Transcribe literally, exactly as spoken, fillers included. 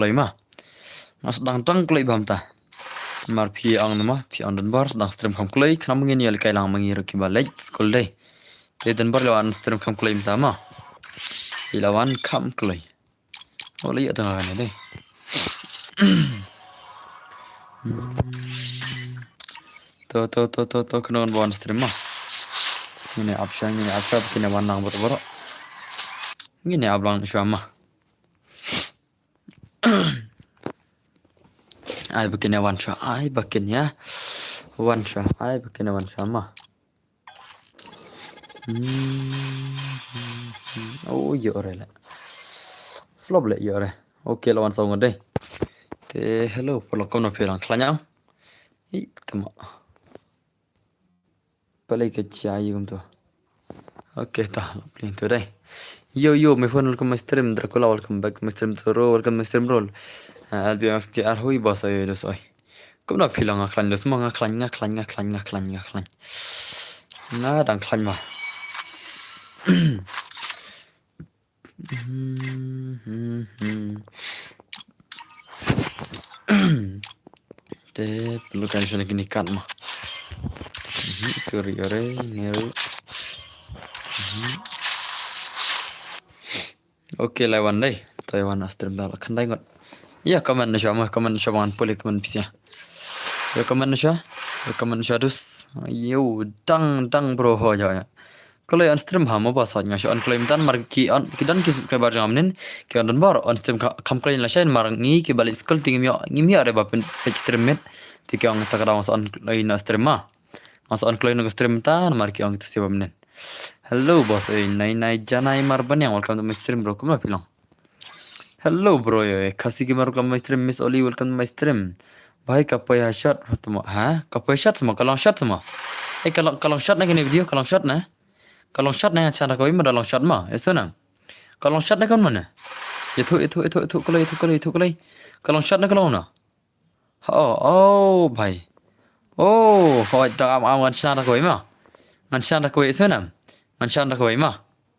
kloi ma. Nga sdang tang kloi bam ta. Mar phi ong ma, phi ong don bor sdang stream kham kloi, khnang ma ngin ïa lehkai lang ma ngi ruh kiba leit skul dei. Te don bor la wan stream kham kloi mynta ma. Phi la wan kham kloi. Oh, la ïa tang kane dei. To to to to to khnang ba wan stream ma. Ngin ïa ap sha, ngin ïa ap sha ba kin ïa wan lang bor bor. Ngin ïa ap lang sha ma. Ai ba kin ïa wan sha, ai ba kin ïa wan sha, ai ba kin ïa wan sha ma. Hmm. Oh, ïoh re la. Flop le ïoh re. Okay, la wan sa ngon dei. Te hello, paralok kumno phi lang khlaiñ ïa. Ih, tama. Pale ka cha yu kumto. Okay, ta la pling to dei. Yo yo, my friend, welcome my stream. Dracula, welcome back to my stream. Zoro, welcome my stream, bro. Uh, L B M X J R, hui boss, ayo dos oi. Kumno phi long, nga khlaiñ dos ma, nga khlaiñ, nga khlaiñ, nga khlaiñ, nga khlaiñ, nga khlaiñ. Nga dang khlaiñ ma. Hmm, hmm, hmm. Te perlu kan shona kini kat ma. Mhm, kuri ore, neru. Mhm. Okay, lai wan dei. Toi wan a stream da la khandai ngot. Ïa, comment na sha ma, comment na sha ban pule comment pisa. Ïa, comment na sha. Ïa, comment na sha dus. Yo, dang, dang bro ho ja ya. Kloi on stream ha mo ba sot nga sha on kloi mynta mar ki on, ki don ki subscriber jong nga mynnin. Ki on don bor on stream ka, kham kloi la shai mar ngi kiba leit skul te ngim ïoh, ngim ïoh re ba pyn, pyn stream miet. Te ki ong ta ka dang sa on kloi na stream ma. Nga sa on kloi na ka stream mynta mar ki ong kita siapa mynnin. Hello boss, eh, nai nai janai mar banyang, welcome to my stream bro. Kumno phi long? Hello bro, eh, Khasi Gamer, welcome to my stream. Miss Oli, welcome to my stream. Bhai, ka poi ha shot, ha, ka poi shot sma, ka long shot sma. Eh, ka long, ka long shot na kane video, ka long shot na. Ka long shot na, ngan share da kawei ma, da long shot ma, eh, sona. Ka long shot na kan mana? Ïathuh, ïathuh, ïathuh, ïathuh kloi, ïathuh kloi, ïathuh kloi. Ka long shot na, ka long na. Oh, oh, bhai. Oh, hoi, da am, am, ngan share da kawei ma. Ngan share da kawei, sona. Ngan share da kawei ma.